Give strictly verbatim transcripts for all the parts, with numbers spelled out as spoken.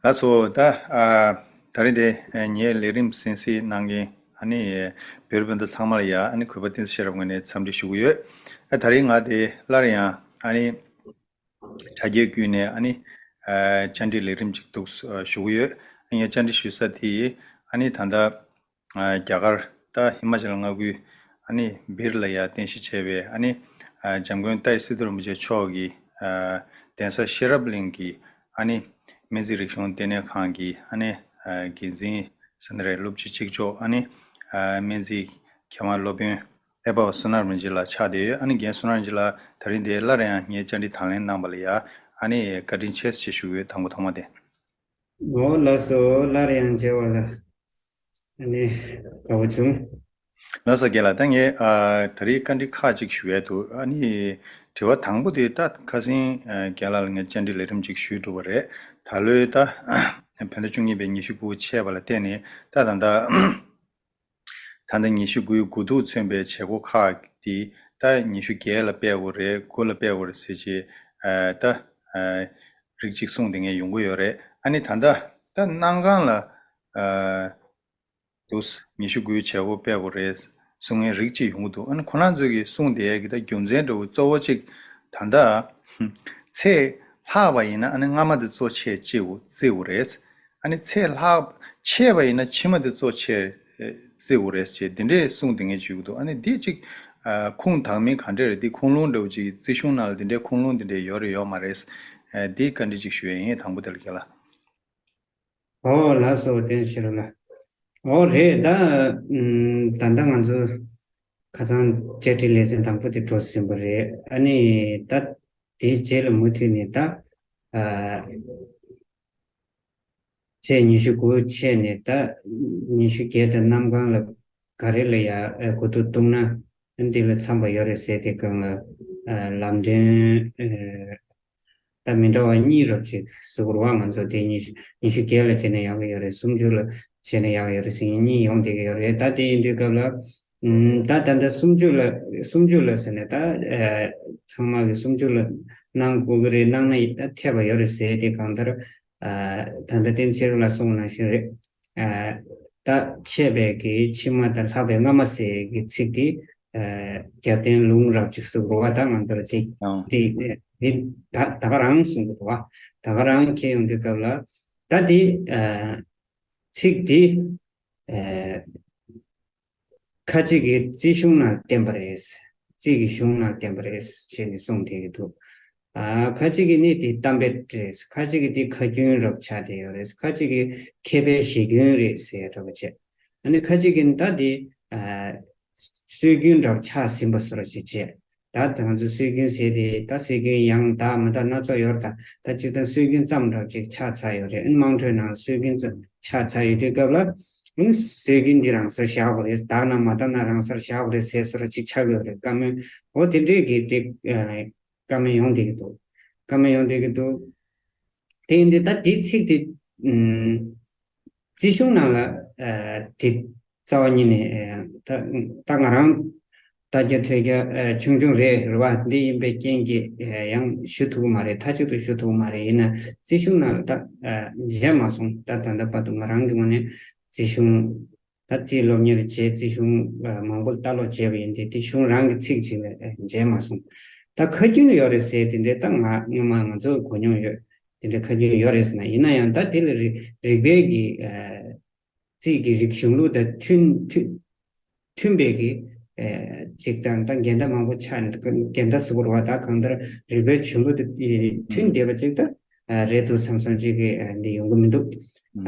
ལགས་སོ། ད་ཨ་ད་རེས་དེ་ཨ་ངའི་ལས་རིམ་གསན་གཟིགས་གནང་མཁན་ཨ་ནི་བོད་རིགས་སྤུན་ཟླ་ཚང་མ་ལ་ཡ་ཨ་ནི་གུས་པ་བསྟན་འཛིན་ཤེས་རབ་ངོས་ནས་འཚམས་འདྲི་ཞུ་གི་ཡོད། ཨ་ད་རེས་ང་དེ་སླར་ཡང་ཨ་ནི་དྲ་རྒྱའི་བརྒྱུད་ནས་ཨ་ནི་ཨ་བཅར་འདྲི་ལས་རིམ་ཅིག་འདུག་ཞུ་གི་ཡོད། ཨ་ངས་བཅར་འདྲི་ཞུ་ས་དེ་ཨ་ནི་ད་ལྟ་ཨ་རྒྱ་གར་ད་ཧི་མ་ཅལ་མངའ་ཁུལ་ཨ་ནི་སྦིར་ལ་ཡ་རྟེན་གཞི་བྱས་པའི་ཨ་ནི་ཨ་འཇམ་མགོན་ཏཱའི་སི་ཏུ་རིན་པོ་ཆེ་མཆོག་གི་ཨ་གདན་ས་ཤེས་རབ་གླིང་གི་ཨ་ནི་སྨན་རྩིས་རིག་གཞུང་ལྟེ་གནས་ཁང་གི་ཨ་ནི་ཨ་འགན་འཛིན་ཟེར་ན་རེད། སློབ་སྤྱི་གཅིག་ལྕོགས་ཨ་ནི་ཨ་སྨན་རྩིས་མཁས་དབང་སློབ་དཔོན་ཨེ་པ་བསོད་ནམས་རིན་ཆེན་ལགས་ཆགས་བསྡད་ཡོད། ཨ་ནི་རྒན་བསོད་ནམས་རིན་ཆེན་ལགས་ད་རིང་འདིར་སླར་ཡང་ངའི་བཅར་འདྲི་དང་ལེན་གནང་བ་ལ་ཡ་ཨ་ནི་བཀའ་དྲིན་ཆེ་ཞེས་ཞུ་གི་ཡོད། དང་པོ་ཐོག་མ་དེ། འོ་ལགས་སོ། སླར་ཡང་མཇལ་བ་ལ་ཨ་ནི་དགའ་བོ་བྱུང་། ལགས་སོ་རྒན་ལགས། ད་ངས་ཨ་ད་རེས་བཀའ་འདྲི་ཁག་ཅིག་ཞུ་ཡས་འདུག་ཨ་ནི་དྲི་བ་དང་པོ་དེ་ད་ཁ་སང་ཨ་རྒན་ལགས་ལ་ངས་བཅར་འདྲི་ལས་རིམ་ཅིག་ཞུས་གྲུབ་པ་རེད། ད་ལོའི་ད་བོད་ཟླ་བཅུ་གཉིས་པའི་ཉི་ཤུ་དགུ་ཆད་པ་ལ་བརྟེན་ནས་ད་ད་ད་ད་ལྟ་ཉི་ཤུ་དགུའི་དགུ་ཐུག་མཚོན་པའི་བྱེད་སྒོ་ཁག་དེ་ད་ཉི་ཤུ་བརྒྱད་ལ་སྤེལ་དགོས་རེད། དགུ་ལ་སྤེལ་དགོས་རེད་ཟེར་བྱས་ཨ་ད་ཨ་རིགས་གཅིག་གསུངས་དེ་ངས་ཡོང་གི་ཡོད་རེད། ཨ་ནི་ད་ལྟ་ད་གནམ་གང་ལ་ཨ་འདུག་ཉི་ཤུ་དགུའི་བྱེད་སྒོ་སྤེལ་དགོས་རེད་གསུང་མཁན་རིགས་གཅིག་ཡོང་གི་འདུག་ཨ་ནི་ཁོ་རང་ཚོས་ཀྱིས་གསུངས་བསྡད་ཀྱི་ད་རྒྱུ་མཚན་འདྲ་བོ་གཙོ་བོ་གཅིག་ད་ལྟ་ཚེས་ལྷག་པ་ཡིན་ན་ཨ་ནི་སྔ་མ་དེ་གཙོ་ཆེ་བརྩི་དགོས་བརྩི་དགོས་རེད། ཨ་ནི་ཚེས་ལྷག་ཆད་པ་ཡིན་ན་ཕྱི་མ་དེ་གཙོ་ཆེ་བརྩི་དགོས་རེད་ཅེས་འདི་འདྲས་གསུངས་བསྡད་མཁན་ཅིག་ཡོང་གི་འདུག་ཨ་ནི་འདི་གཅིག་ཨ་ཁུངས་དག་མིན་ག་འདྲས་རེད། འདི་ཁུངས་ལུང་འདྲ་བོ་གཅིག་རྩིས་གཞུང་ནང་ལ་འདི་འདྲའི་ཁུངས་ལུང་འདི་འདྲས་ཡོད་རེད་ཡོད་མ་རེད། ཨ་འདི་བཀའ་འདྲི་གཅིག་ཞུ་ཡས་ཡིན། དང་པོ་དེ་ལ་རྒན་ལགས། ཨོ་ལགས་སོ། བསྟན་ཤེས་རབ་ལགས། ཨོ་རེད་ད། ཨམ་ད་ལྟ་ང་ཚོ་ཁ་སང་བཅར་འདྲི་ལེ་ཚན་དང་པོ་དེ་འགྲོ་ཟིན་པ་རེད། ཨ་ནི་ད་དེའི་རྗེས་ལ་མུ་མཐུད་ནས་ད་ཨ་ཚེས་ཉི་ཤུ་དགུ་ཆད་ནས་ད་ཉི་ཤུ་བརྒྱད་དང་གནམ་གང་ལ་ག་རེ་ལ་ཡ་ཨ་གོ་བསྡུར་གཏོང་ན་འདི་ལ་འཚམ་པ་ཡོད་རེད་ཟེར་དེ་སྒང་ལ་ཨ་ལམ་སྟོན་ཨ་ད་མི་འདྲ་བ་གཉིས་རབ་ཅིག་གཟིགས་རོགས། ང་ཚོ་དེ་ཉི་ཤུ་ཉི་ཤུ་བརྒྱད་ལ་བྱས་ན་ཡག་གི་ཡོད་རེད། སུམ་ཅུ་ལ་བྱས་ན་ཡག་གི་ཡོད་རེད་ཟེར་མཁན་གཉིས་ཡོང་བསྡད་ཀྱི་ཡོད་རེད། ད་དེ་ཡིན་དུས་སྐབས་ལ་ཨམ་ད་ད་ལྟ་སུམ་ཅུ་ལ་སུམ་ཅུ་ལ་ཟེར་ནས་ད་ཨ་ཚང་མ་གི་སུམ་ཅུ་ལ་གནང་དགོས་ཀྱི་རེད། གནང་ན་ད་འཐད་པ་ཡོད་རེད་ཟེར་དེ་གང་ལྟར་ཨ་ད་ལྟ་བསྟན་འཛིན་ལགས་གསུངས་པ་ནང་བཞིན་རེད། ཨ་ད་ཆད་པའི་གི་ཕྱི་མ་དང་ལྷག་པའི་སྔ་མ་ཟེར་གི་ཚིག་དེ་ཨ་རྒྱབ་རྟེན་ལུང་རབ་ཅིག་གཟིགས་རོགས། ད་ང་ཚོར་དེ་ཡང་དེ་དེ་ད་ད་ག་རང་གསུང་གི་འདུག་བ། ད་ག་རང་ཁྱེད་ཡོང་དུས་སྐབས་ལ་ད་དེ་ཨ་ཚིག་དེ་ཨ་ཁ་ཅིག་གིས་རྩིས་གཞུང་ནང་བསྟན་པ་རེད། རྩིས་ཀྱི་གཞུང་ནང་བསྟན་པ་རེད་ཅེས་ནས་གསུངས་བསྡད་ཀྱི་འདུག་ཨ་ཁ་ཅིག་གིས་ནི་དེ་གཏམ་དཔེ་རེད། ཁ་ཅིག་གིས་དེ་ཁ་རྒྱུན་རབ་ཆགས་བསྡད་ཡོད་རེད། ཁ་ཅིག་གིས་མཁས་པའི་བཞེད་རྒྱུན་རེད་ཟེར་འདྲ་པོ་བྱས། ཨ་ནི་ཁ་ཅིག་གིས་ད་དེ་ཨ་སྲོལ་རྒྱུན་འདྲ་པོ་ཆགས་ཟིན་པ་བཟོ་འདྲ་ཅིག་བྱས། ད་ང་ཚོ་སྲོལ་རྒྱུན་ཟེར་དེ་ད་སྲོལ་རྒྱུན་ཡང་དག་མི་དག་སྣ་ཚོགས་ཡོད་རེད། ད་ད་སྤྱིར་བཏང་སྲོལ་རྒྱུན་ཙམ་འདྲ་པོ་ཅིག་ཆགས་ཚར་ཡོད་རེད། ཨ་ནི་དམངས་ཁྲོད་ནང་སྲོལ་རྒྱུན་ཙམ་ཆགས་ཚར་ཡོད་དུས་སྐབས་ལ་ཨ་ནི་སྲོལ་རྒྱུན་འདི་རང་སར་བཞག་དགོས་རེད། དག་ན་མ་དག་ན་རང་སར་བཞག་དགོས་རེད་ཟེར་བཟོ་འདྲ་ཅིག་ཆགས་ཡོད་རེད། བཀའ་མོལ་འོ་དེ་འདྲས་ཀྱི་དེ་ཨ་བཀའ་མོལ་ཡོང་བསྡད་ཀྱི་འདུག་བཀའ་མོལ་ཡོང་བསྡད་ཀྱི་འདུག་དེ་ཡིན་དུས་ད་དེའི་ཚིག་དེ་ཨུམ་རྩིས་གཞུང་ནང་ལ་ཨ་དེ་རྩ་བ་ཉིད་ནས་ཨ་ད་ད་ང་རང་ལྟ་རྒྱ་ཐོས་རྒྱ་ཨ་ཆུང་ཆུང་རེད་རེད་བ། འདི་ཡིན་པའི་རྐྱེན་གྱིས་ཨ་ཡང་ཞུ་ཐུབ་ཀྱི་མ་རེད། མཐའ་གཅིག་ཏུ་ཞུ་ཐུབ་ཀྱི་མ་རེད། ཡིན་ན་རྩིས་གཞུང་ནང་ལ་ད་ཨ་མཇལ་མ་སོང་། ད་ད་ལྟ་བར་དུ་ང་རང་གི་ངོས་ནས་རྩིས་གཞུང་ད་རྩིས་སློབ་གཉེར་བྱས། རྩིས་གཞུང་ཨ་མང་པོ་ལ་ལྟ་ཀློག་བྱས་པ་ཡིན་ཏེ་དེ་གཞུང་རང་གི་ཚིག་ཅིག་ལས་ཨ་མཇལ་མ་སོང་། ད་ཁ་རྒྱུན་ཡོད་རེད་ཟེར་དེ་འདྲའི་ད་ང་སྔོན་མ་ང་ཚོ་གོ་མྱོང་ཡོད། དེ་འདྲའི་ཁ་རྒྱུན་ཡོད་རེད་ཟེར་ན། ཡིན་ན་ཡང་ད་དེ་ལ་རིག་རིག་པའི་གི་ཨ་རྩིས་ཀྱི་རིག་གཞུང་ལུགས་དང་མཐུན་མཐུན་མཐུན་པའི་གི་ཨ་ཅིག་དང་ད་འགལ་ཟླ་མང་པོ་ཆགས། འགལ་ཟླ་ཟེར་དགོས་རེད་བ། ད་གང་ལྟར་རིག་པའི་གཞུང་ལུགས་དེ་མཐུན་བསྡད་པ་ཅིག་ད་ཨ་རེད་འདུག་བསམ་བསམ་ཅིག་གི་ཨ་འདི་ཡོང་གི་མི་འདུག་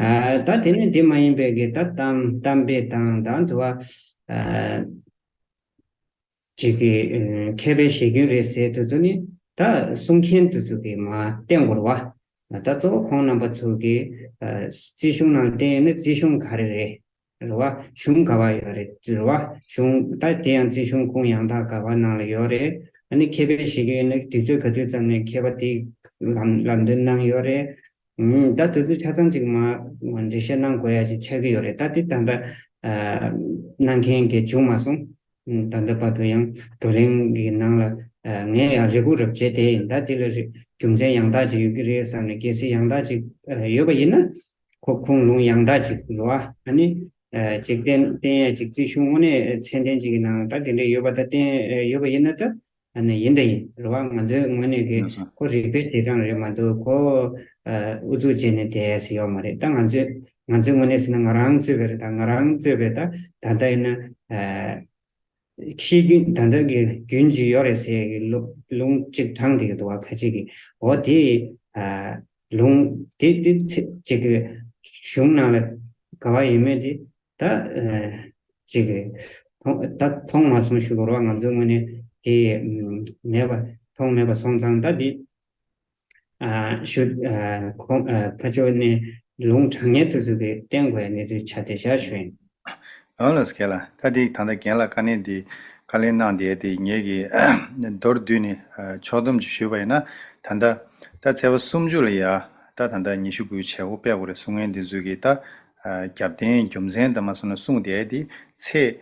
ཨ་ད་དེ་ནི་འདི་མ་ཡིན་པའི་གི་ད་གཏམ་གཏམ་དཔེ་དང་ད་དུ་བ་ཨ་ཅིག་གི་ཨ་མཁས་པའི་བཞེད་རྒྱུན་རེད་ཟེར་དུས་ཚོད་ནི་ད་གསུང་མཁན་དུས་ཚོད་ཀྱི་མ་བསྟན་དགོས་རེད་བ། ད་གཙོ་བོ་ཁོང་རྣམ་པ་ཚོ་གི་ཨ་རྩིས་གཞུང་ནང་བསྟན་ཡོད་ན་རྩིས་གཞུང་ག་རེ་རེད། རེད་བ། གཞུང་ག་བ་ཡོད་རེད། རེད་བ། གཞུང་ད་དེ་ཡང་རྩིས་གཞུང་ཁུངས་ཡང་དག་ག་བ་ནང་ལ་ཡོད་རེད། ཨ་ནི་མཁས་པའི་བཞེད་རྒྱུན་ཡོད་ན་དུས་ཚོད་ག་དུས་ཙམ་ནས་མཁས་པ་དེས་ལམ་ལམ་སྟོན་གནང་ཡོད་རེད། ཨུམ། ད་དུས་ཚོད་ཆ་ཚང་ཅིག་མ་འགྲེལ་བཤད་གནང་དགོས་ཡ་ཞིག་ཆགས་ཀྱི་ཡོད་རེད། ད་དེ་ད་ལྟ་ཨ་གནང་མཁན་གྱིས་བྱུང་མ་སོང་། ད་ལྟ་བར་དུ་ཡང་བགྲོ་གླེང་གི་ནང་ལ་ངས་ཡང་རེ་སྒུག་རབ་བྱས་ཏེ་ཡིན། ད་དེ་ལ་རེ་རྒྱུ་མཚན་ཡང་དག་ཅིག་ཡོད་ཀྱི་རེད་བསམ་ནས། གལ་སྲིད་ཡང་དག་ཅིག་ཡོད་པ་ཡིན་ན། ཁོ་ཁུངས་ལུང་ཡང་དག་ཅིག་རེད་བ། ཨ་ནི་ཅིག་བསྟན་བསྟན་ཡ་ཅིག་རྩིས་གཞུང་དངོས་གནས་ཚད་ལྡན་ཅིག་གི་ནང་ལ་ད་དེ་འདྲ་ཡོད་པ། ད་བསྟན་ཡོད་པ་ཡིན་ན་ད། ཨ་ནི་ཡིན་ད་ཡིན་རེད་བ། ང་ཚོའི་ངོས་ནས་ཀྱི་ཁོ་རིག་པའི་རྗེས་འབྲང་རེད་མ་གཏོགས། ཁོ་ཨ་ཨུ་ཚུགས་བྱས་ནས་བསྡད་ཡ་ཞིག་ཡོད་མ་རེད། ད་ང་ཚོས་ང་ཚོའི་ངོས་ནས་ཟེར་ན། ང་རང་གཙོས་པའི་རེད། ད་ང་རང་གཙོས་པའི་ད་ད་ལྟ་ཡིན་ན་ཨ་ཤེས་རྒྱུན། ད་ལྟ་གི་རྒྱུན་ཅིག་ཡོད་རེད་ཟེར་གི་ལུ་ལུང་གཅིག་དྲངས་བསྡད་ཀྱི་འདུག་བ། ཁ་ཅིག་གིས། འོ་དེ་ཨ་ལུང་དེ་དེ་ཚེ་ཅིག་གི་གཞུང་ནང་ལ་ག་བ་ཡིན་མེད་དེ། ད་ཨ་ཅིག་གི་མཐོང་ད་མཐོང་མ་སོང་ཞུ་དགོས་རེད་བ། ང་ཚོའི་ངོས་ནས་དེ་མེད་པ། མཐོང་མེད་པ་སོང་ཙང་། ད་དེ་ཨ་ཞུ་ཨ་ཁོང་ཨ་ཕར་ཕྱོགས་ནས་ལུང་དྲངས་མཁན་དེ་ཚོ་གིས་བསྟན་དགོས་ཡ་གནས་ཚུལ་ཆགས་བསྡད་ཤག་ཞུ་ཡིན། ཨོ་ལགས་སོ། རྒན་ལགས། ད་དེ་ད་ལྟ་རྒན་ལགས་བཀའ་ལན་དེ་བཀའ་ལན་གནང་བསྡད་དེ། ངེད་ཀྱིས་མདོར་བསྡུས་ནས་ཨ་ཕྱོགས་བསྡོམས་ཅིག་ཞུས་པ་ཡིན་ན། ད་ལྟ་ད་ཚེས་པ་སུམ་ཅུ་ལ་ཡ་ད་ད་ལྟ་ཉི་ཤུ་དགུའི་བྱེད་སྒོ་སྤེལ་དགོས་རེད་གསུང་མཁན་དེ་ཚོས་ཀྱིས་ད་ཨ་རྒྱབ་རྟེན་རྒྱུ་མཚན་དུ་མ་སོང་ན་གསུངས་བསྡད་དེ། ཚེས་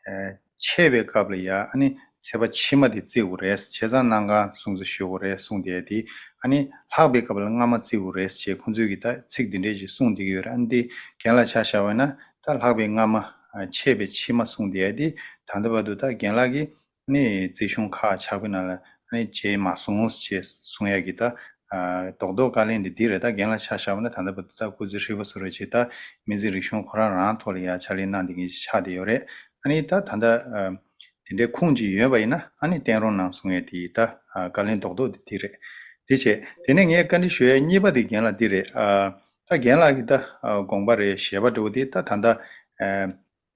ཨ་ཆད་པའི་སྐབས་ལ་ཡ་ཨ་ནི་ཚེས་པ་ཕྱི་མ་དེ་བརྩི་དགོས་རེད། བྱས་ཙང་གནམ་གང་སྲུང་བརྩི་ཞུ་དགོས་རེད་གསུངས་བསྡད་དེ། ཨ་ནི་ལྷག་པའི་སྐབས་ལ་སྔ་མ་བརྩི་དགོས་རེད་ཅེས་ཁོང་ཚོས་ཀྱིས་ད་ཚིག་འདི་འདྲས་ཅིག་གསུངས་བསྡད་ཀྱི་ཡོད་རེད། ཨ་ནི་དེ་རྒན་ལགས་ཆ་བཞག་པ་ཡིན་ན། ད་ལྷག་པའི་སྔ་མ་ཨ་ཆད་པའི་ཕྱི་མ་གསུངས་བསྡད་དེ། ད་ལྟ་བར་དུ་ད་རྒན་ལགས་ཀྱིས་ཨ་ནི་རྩིས་གཞུང་ཁག་ཆགས་པའི་ནང་ལ་ཨ་ནི་བྱས་མ་སོང་ཞེས་གསུང་ཡ་གི་ད་ཨ་རྡོག་རྡོག་བཀའ་ལན་འདི་འདི་རེད། ད་རྒན་ལགས་ཆ་བཞག་པ་ན་ད་ལྟ་བར་དུ་ད་སྐུ་ཚེ་ཧྲིལ་པོ་བཟོ་རེད་ཅེས། ད་མི་ཚེ་རིག་གཞུང་ཁོ་རང་རང་ཐོག་ལ་ཡ་ཕྱག་ལས་གནང་བསྡད་མཁན་ཞིག་ཆགས་བསྡད་ཡོད་རེད། ཨ་ནི་ད་ད་ལྟ་ཨ་དེ་འདྲའི་ཁུངས་ཅིག་ཡོད་པ་ཡིན་ན་ཨ་ནི་བསྟན་རོགས་གནང་གསུང་ཡས་དེ་ད་ཨ་བཀའ་ལན་རྡོག་རྡོག་དེ་དེ་རེད། དེ་བྱས་དེ་ནས་ངས་བཀའ་འདྲི་ཞུ་ཡས་གཉིས་པ་དེ་རྒན་ལགས་འདི་རེད། ཨ་ད་རྒན་ལགས་ཀྱི་ད་ཨ་དགོངས་པ་རེད། བཞེད་པ་འདྲ་བོ་དེ་ད་ད་ལྟ་ཨ་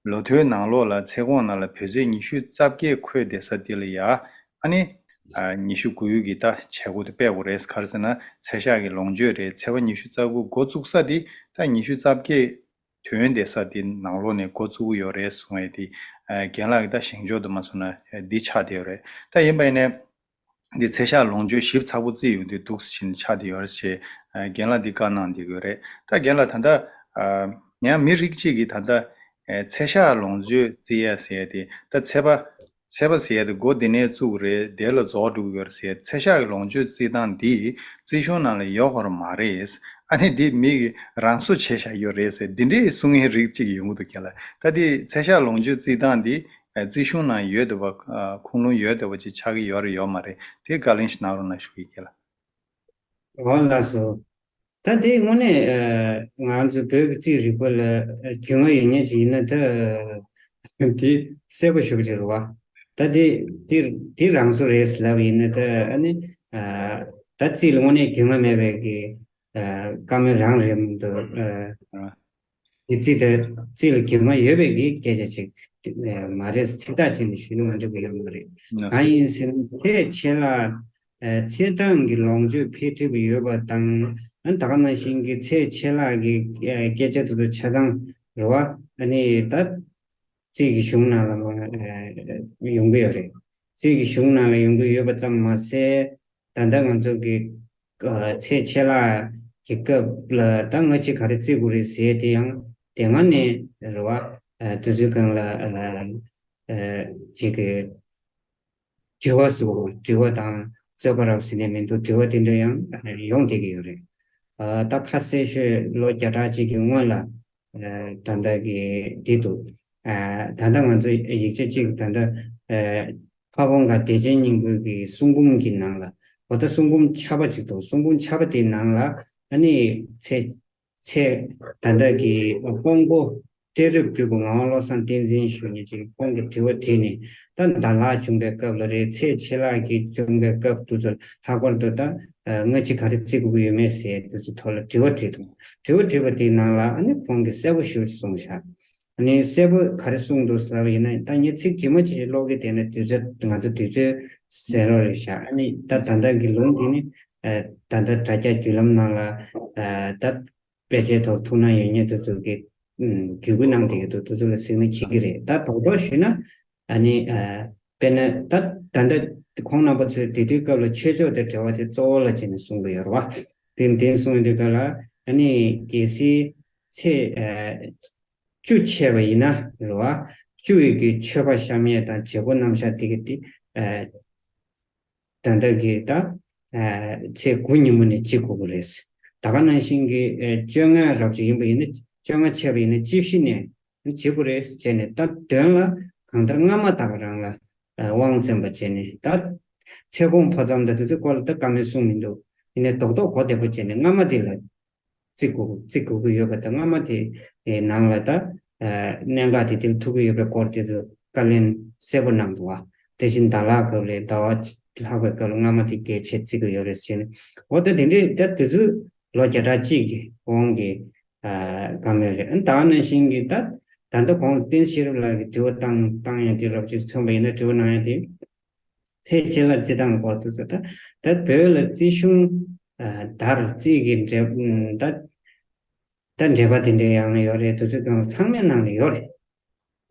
ལོ་ཐོའི་ནང་ལོགས་ལ་ཚེ་གོང་ནང་ལ་བོད་ཚེས་ཉི་ཤུ་རྩ་བརྒྱད་འཁོད་བསྡད་ས་དེ་ལ་ཡ་ཨ་ནི་ཨ་ཉི་ཤུ་དགུ་ཡོལ་གྱི་ད་བྱེད་སྒོ་དེ་སྤེལ་དགོས་རེད། ག་རེ་ཟེར་ན་ཚེས་ཞག་གི་ལོངས་སྤྱོད་རེད། ཚེས་པ་ཉི་ཤུ་རྩ་དགུ་འགོ་བཙུགས་ས་དེ་ད་ཉི་ཤུ་རྩ་བརྒྱད་ཐོན་བསྡད་ས་དེ་ནང་ལོགས་ནས་འགོ་བཙུགས་ཀྱི་ཡོད་རེད་གསུང་ཡས་དེ། ཨ་རྒན་ལགས་ཀྱི་ད་བཞེངས་ཕྱོགས་དུ་མ་སོང་ན་འདི་ཆགས་བསྡད་ཡོད་རེད། ད་ཡིན་པ་ཡིན་ནའི་འདི་ཚེས་ཞག་ལོངས་སྤྱོད་ཞིབ་ཚགས་པོ་བརྩི་ཡོང་དུས་འདུག་སེ་བྱས་ནས་ཆགས་བསྡད་ཡོད་རེད་ཅེས་ཨ་རྒན་ལགས་འདི་བཀའ་གནང་བསྡད་ཀྱི་ཡོད་རེད། ད་རྒན་ལགས་ད་ལྟ་ཨ་ཡང་མི་རིགས་གཅིག་གིས་ད་ལྟ་ཨ་ཚེས་ཞག་ལོངས་སྤྱོད་བརྩི་ཡས་ཟེར་ཡས་དེ། ད་ཚེས་པ་ཚེས་པ་ཟེར་ཡས་དེ་འགོ་འདི་ནས་བཙུགས་རེད། དེ་ལ་རྫོགས་འགྲོ་གི་ཡོད་རེད་ཟེར་ཡས། ཚེས་ཞག་གི་ལོངས་སྤྱོད་རྩིས་སྟངས་འདི་རྩིས་གཞུང་ནང་ལ་ཡོད་དགོས་མ་རེད། ཨ་ནི་འདི་མི་གིས་རང་བཟོ་བྱས་བཞག་ཡོད་རེད་ཟེར་འདི་འདྲའི་གསུང་མཁན་རིགས་གཅིག་ཡོང་གི་འདུག་རྒན་ལགས། ད་འདི་ཚེས་ཞག་ལོངས་སྤྱོད་རྩིས་སྟངས་འདི་ཨ་རྩིས་གཞུང་ནང་ཡོད་འདུག་པ། ཨ་ཁུངས་ལུང་ཡོད་འདུག་པ་ཅིག་ཆགས་ཀྱི་ཡོད་རེད་ཡོད་མ་རེད། དེ་བཀའ་ལན་ཞིག་གནང་རོགས་གནང་ཞུ་གི་རྒན་ལགས། འོ་ལགས་སོ། ད་དེ་དངོས་གནས་ཨ་ང་ཚོ་བོད་ཀྱི་རྩིས་རིག་པ་ལ་ཨ་རྒྱུས་མངའ་ཡོད་མཁན་ཅིག་ཡིན་ན། ད་དེ་གསལ་པོ་ཞེ་པོ་ཅིག་རེད་བ། ད་དེ་དེ་དེ་རང་བཟོ་རེད་ཟེར་ལབ་ཡིན་ན། ད་ཨ་ནི་ཨ་ད་རྩིས་ལ་དངོས་གནས་རྒྱུས་མངའ་མེད་པའི་གི་ཨ་བཀའ་མོལ་རང་རེད་མི་འདུག། ཨ་དེ་རྩིས་དེ་རྩིས་ལ་རྒྱུས་མངའ་ཡོད་པའི་གི་སྐད་ཆ་ཅིག་ཨ་མ་རེད། ཚིག་ཐག་བཅད་ནས་ཞུས་ན་མ་འགྲིག་པ་ཡོད་མ་རེད། གང་ཡིན་ཟེར་ན་ཚེས་ཆད་ལྷག་ཨ་ཚེས་གྲངས་ཀྱི་ལོངས་སྤྱོད་འཕེལ་འགྲིབ་ཡོད་པ་དང་། ཨ་ད་ག་ནང་བཞིན་གྱི་ཚེས་ཆད་ལྷག་གི་ཨ་སྐད་ཆ་དེ་ཚོ་ཆ་ཚང་རེད་བ། ཨ་ནི་ད་རྩིས་ཀྱི་གཞུང་ནང་ལ་མ་ཨ་ཡོང་གི་ཡོད་རེད། རྩིས་ཀྱི་གཞུང་ནང་ལ་ཡོང་གི་ཡོད་པ་ཙམ་མ་ཟད། ད་ལྟ་ང་ཚོ་གི་ཨ་ཚེས་ཆད་ལྷག་གི་སྐབས་ལ་ད་སྔ་ཕྱི་ག་རེ་བརྩི་དགོས་རེད་ཟེར་དེ་ཡང་དེ་སྔ་ནས་རེད་བ། ཨ་དེ་ཚོའི་སྒང་ལ་ཨ་ཨ་ཅིག་གི་དྲི་བ་ཟེར་བ། དྲི་བ་དང་རྩོད་པ་རབ་ཟེར་ནས་མི་འདུག། དྲི་བ་དེ་འདྲ་ཡང་ཡོང་བསྡད་ཀྱི་ཡོད་རེད། ཨ་ད་ཁ་གསལ་ཤོས་ལོ་བརྒྱ་ཕྲག་གཅིག་གི་སྔོན་ལ་ཨ་ད་ལྟ་གི་འདི་འདུག། ཨ་ད་ལྟ་ང་ཚོ་ཡིག་ཆ་གཅིག་ད་ལྟ་ཨ་ཕ་བོང་ཁ་བདེ་ཆེན་སྙིང་པོའི་གི་གསུང་འབུམ་གྱི་ནང་ལ། འོ་ད་གསུང་འབུམ་ཆ་པ་གཅིག་འདུག། གསུང་འབུམ་ཆ་པ་དེའི་ནང་ལ་ཨ་ནི་ཚེས་ཚེས་ད་ལྟ་གི་ཀོང་པོ་གཏད་རབས་སྤྲུལ་སྐུ་ངག་དབང་བློ་བཟང་བསྟན་འཛིན་ཞུ་མཁན་ཅིག་ཁོང་གིས་དྲི་བ་དྲིས་ནས། ད་ཟླ་ལྷག་བྱུང་བའི་སྐབས་ལ་རེད། ཚེས་ཆད་ལྷག་གི་བྱུང་བའི་སྐབས་དེ་ཚོ་ལྷག་པར་དུ་ད་ཨ་སྔ་ཕྱི་ག་རེ་བརྩི་དགོས་ཀྱི་ཡོད་མེད་ཟེར་དེ་ཚོ་ཐོག་ལ་དྲི་བ་དྲིས་འདུག། དྲི་བ་དྲིས་པ་དེའི་ནང་ལ་ཨ་ནི་ཁོང་གིས་གསལ་པོ་ཞེ་པོ་ཅིག་གསུངས་ཤག། ཨ་ནི་གསལ་པོ་ག་རེ་གསུངས་འདུག་ཟེར་བ་ཡིན་ན། ད་ངས་ཚིག་ཇི་མ་ཇི་བཞིན་ཀློག་གི་བསྡད་ན་དུས་ཚོད་ང་ཚོ་དུས་ཚོད་ཟད་འགྲོ་རེད་ཤག། ཨ་ནི་ད་ད་ལྟ་གི་ལུང་འདི་ནི་ཨ་ད་ལྟ་དྲ་རྒྱ་བརྒྱུད་ལམ་ནང་ལ་ཨ་ད་དཔེ་ཆའི་ཐོག་ཐུགས་སྣང་ཡོད་མཁན་དེ་ཚོ་གིས་ཨུམ་བརྒྱུད་སྐུལ་གནང་བསྡད་ཀྱི་འདུག། དེ་ཚོ་ལ་གཟིགས་ན་མཁྱེན་གྱི་རེད། ད་རྡོག་རྡོག་ཞུས་ན་ཨ་ནི་ཨ་དཔེར་ན་ད་ད་ལྟ་ཁོང་རྣམ་པ་ཚོས་དེ་དུས་སྐབས་ལ་ཆོས་ཕྱོགས་དེ་འབྲེལ་བ་དེ་གཙོ་བོ་ལ་བྱས་ནས་གསུང་གི་ཡོད་རེད་བ། དེ་དེ་གསུང་དུས་སྐབས་ལ་ཨ་ནི་གལ་སྲིད་ཚེས་ཨ་བཅུ་ཆད་པ་ཡིན་ན་རེད་བ། བཅུ་ཡི་གི་མཆོད་པ་བཤམས་ཡས་དང་བྱེད་སྒོ་རྣམ་གཞག་དེ་གི་དེ། ད་ལྟ་གི་ད། ཚེས་དགུ་ཉིན་མོ་ནས་བྱེད་དགོས་ཀྱི་རེད། ད་ག་ནང་བཞིན་གྱི་བཅོ་ལྔ་རབ་ཅིག་ཡིན་པ་ཡིན་ན། བཅོ་ལྔ་ཆད་པ་ཡིན་ན་བཅུ་བཞི་ནས་བྱེད་དགོས་རེད་བྱས་ནས། ད་དོན་ལ་གང་ལྟར་སྔ་མ་ད་ག་རང་ལ་དབང་བཙན་པ་བྱས་ནས། ད་ཚེ་གོང་འཕོ་མཚམས་དང་དེ་ཚོའི་སྐོར་ལ་ད་བཀའ་མོལ་གསུངས་མི་འདུག་ཡིན་ནའི་རྡོག་རྡོག་གོ་བདེ་པོ་བྱས་ནས་སྔ་མ་དེ་ལ་བརྩི་དགོས་བརྩི་དགོས་ཀྱི་ཡོད་པ་དང་། སྔ་མ་དེའི་ནང་ལ་ད་གནད་འགག་དེ་དེར་ཐུག་གི་ཡོད་པའི་སྐོར་དེ་ཚོ་བཀའ་ལན་གསལ་པོ་གནང་འདུག་བ། དེ་བཞིན་ཟླ་ལྷག་སྐབས་ལས་ཟླ་བ་ལྷག་པའི་སྐབས་ལ་སྔ་མ་དེ་གལ་ཆེ་བརྩི་གི་ཡོད་རེད་ཟེར་ནས། འོ་ད་དེ་འདྲའི་ད་དེ་ཚོའི་ལོ་བརྒྱ་ཕྲག་གཅིག་གི་གོང་གི་བཀའ་མོལ་རེད། ད་ག་ནང་བཞིན་གྱི་ད་ད་ལྟ་གོང་བསྟན་ཤེས་རབ་ལགས་ཀྱི་དྲི་བ་བཏང་བཏང་ཡ་དེ་རོབ་ཅིག་མཚོན་པ་ཡིན་ན། དྲི་བ་གནང་ཡ་དེ། ཚེས་ཆད་ལ་རྩི་སྟངས་སྐོར་དུ་ཚོ་ད། ད་བོད་ལ་རྩིས་གཞུང་། ཨ། དར་རྩིས་ཀྱི་འགྲེལ། ད་ད་འགྲེལ་པ་དེ་འདྲའི་ཡང་ཡོད་རེད། དུས་ཚོད་གང་ལ་ཚང་མའི་ནང་ལ་ཡོད་རེད།